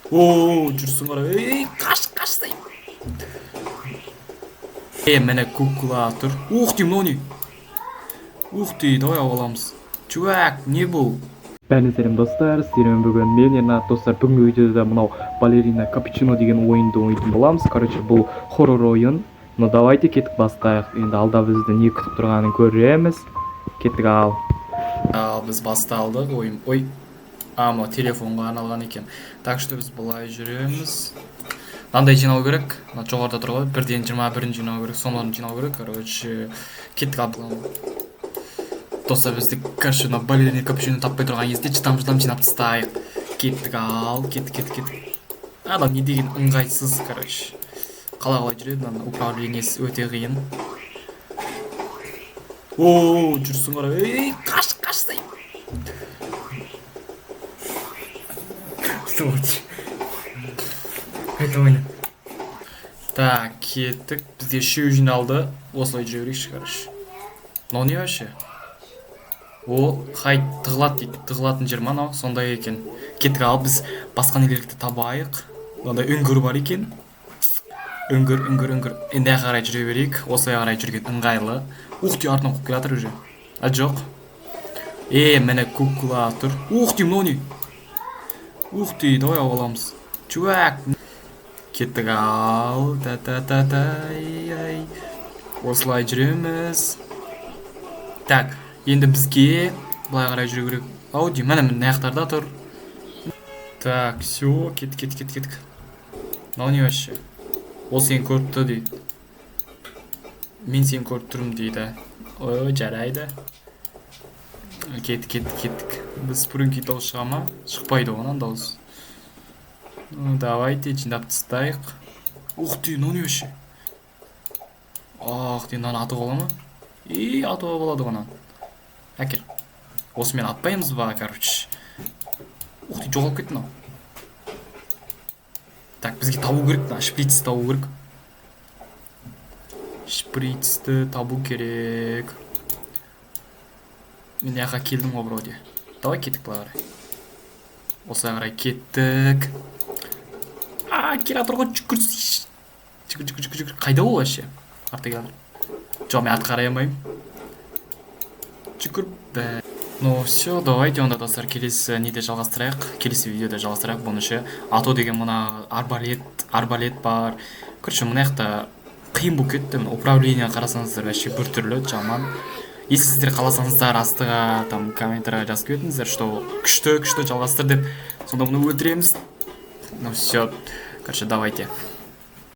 О, жүрсің, қара. Ей, қаш, қаш! Е, міне, кукла тұр. Ух ты, мынау не? Ух ты, давай алып аламыз. Чувак, не бұл? Бәріне сәлем, достар! Сіздермен бүгін мен, Ернат. Достар, бүгінгі видеода мынау «Балерина Капучино» деген ойынды ойнайтын боламыз. Короче, бұл хоррор ойын. Ну, давайте, кеттік, бастайық. Енді алда бізді не күтіп тұрғанын көреміз. Кеттік ал. Ал біз басталдық ойын. Ой, а, мынау телефонға арналған екен. Так что біз былай жүреміз. Мынандай жинау керек. Мына жоғарыда тұр ғой, 1-ден 21-ін жинау керек, соны жинау керек. Короче, кеттік ал. Достар, бізді, короче, мына «Балерина Капучино» таппай тұрған кезде жылдам, жылдам жинап тастайық. Кеттік ал, кеттік, кеттік, кеттік. Адам не деген ыңғайсыз, короче, қалай, қалай жүреді? Мына управлениесі өте қиын. О, жүрсің, қара. Ей, қаш, қаш! Сволочь. Это ойна. Так, кеттік. Бізде үшеу жиналды. Осылай жүре берейікші, короче. Мынау не вообще? О, хай, тығылады дейді. Тығылатын жер ма мынау? Сондай екен. Кеттік ал, біз басқа нелерді табайық. Мынандай үңгір бар екен. Үңгір, үңгір, үңгір. Енді ары қарай жүре берейік. Осылай қарай жүрген ыңғайлы. Ух ты, артынан қуып келе жатыр уже. А, жоқ. Е, міне, кукла тұр. Ух ты, мынау не? Ух ты, давай алып аламыз. Чувак, кеттік ал. Та та та та ай. Осылай жүреміз. Так, енді бізге былай қарай жүру керек ау деймін. Міне, мына жақтарда тұр. Так, все, кеттік, кеттік, кеттік, кеттік. Мынау не вообще? Ол сені көріп тұр дейді. Мен сені көріп тұрмын дейді. Ой, жарайды, кеттік, кеттік, кеттік. Біз спрунки дауыс шыға ма? Шықпайды ғой мынаның дауысы. Ну, давайте жинап тастайық. Ух ты, мынау не вообще? Ах ты, мынаны атуға бола ма? И, атуға болады ғой мынаны. Әкел. Осымен атпаймыз ба, короче? Ух ты, жоғалып кетті мынау. Так, бізге табу керек, мына шприц табу керек. Шприцті табу керек. Мен мына жаққа келдім ғой вроде. Давай, кеттік былай қарай. Осылай қарай кеттік. А, келе жатыр ғой, жүгір, жүгір, жүгір, жүгір, жүгір. Қайда ол вообще? Артта келе жатыр. Жоқ, мен артқа қарай алмаймын. Жүгір. Бә. Ну все, давайте онда, достар, келесі неде жалғастырайық, келесі видеода жалғастырайық бұны ше. А то деген мына арбалет, арбалет бар. Короче, мына жақта қиын болып кетті. Мына управление қарасаңыздар, вообще біртүрлі, жаман. Если сіздер қаласаңыздар, астыға там комментарийға жазып кетіңіздер, что күшті, күшті, жалғастыр деп. Сонда бұны өлтіреміз. Ну все, короче, давайте.